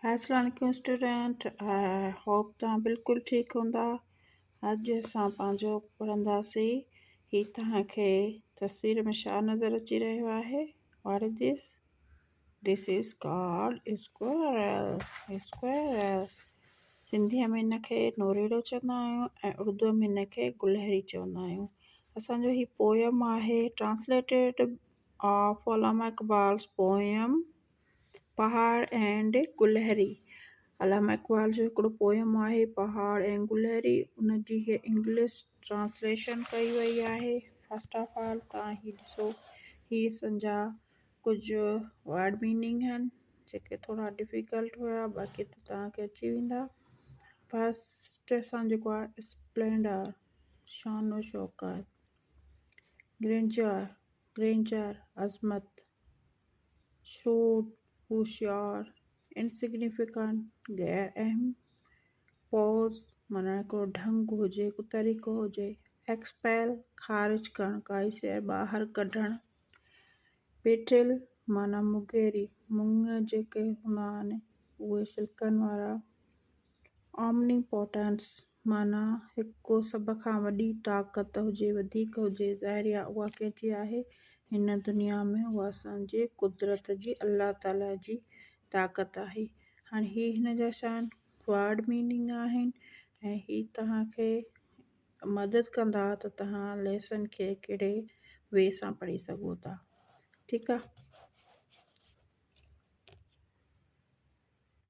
السلام عليڪم student I hope توهان بلڪل ٺيڪ هوندا. اڄ اسان پنهنجو پڙهنداسين. هي توهان کي تصوير ۾ ڇا نظر اچي رهيو آهي؟ What is this? This is called squirrel. Squirrel سنڌيء ۾ هن کي نوريڙو چوندا آهيون ۽ اردوء ۾ هن کي گلهري چوندا آهيون. اسان جو هي پوئم آهي translated of Allama Iqbal's poem پهاڙ اينڊ گلهري. علامه اقبال جو هڪڙو پوئم آهي پهاڙ ۽ گلهري ان جي هيء انگلش ٽرانسليشن ڪئي وئي آهي. فرسٽ آف آل توهان هي ڏسو هي اسان جا ڪجهه ورڊ ميننگ آهن جيڪي ٿورا ڊفيڪلٽ هيا باقي ته توهان کي اچي ويندا. فرسٽ اسان جيڪو آهي اسپلينڊر شان و شوڪت، گرينجر گرينجر عظمت، Shrewd، هوشيار، Insignificant، غير اهم، Pose، معنيٰ هڪڙو ڍنگ هجي، هڪ طريقو هجي، Expel، خارج ڪرڻ، ڪائي شيء ٻاهر ڪڍڻ، Beetle، معنيٰ مغيري، مڱ جيڪي هوندا آهن اهي شلڪن وارا، Omnipotence، معنيٰ هڪ سڀ کان وڏي طاقت هجي، وڌيڪ هجي، ظاهري آهي اها ڪنهن جي آهي؟ هن دنيا ۾ اها اسان جي قدرت جي الله تعاليٰ جي طاقت آهي. هاڻي هي هن جا ڇا آهن؟ ورڊ ميننگ آهن ۽ هي توهان کي مدد ڪندا ته توهان ليسن کي ڪهڙي وي سان پڙهي سگهو ٿا. ٺيڪ آهي.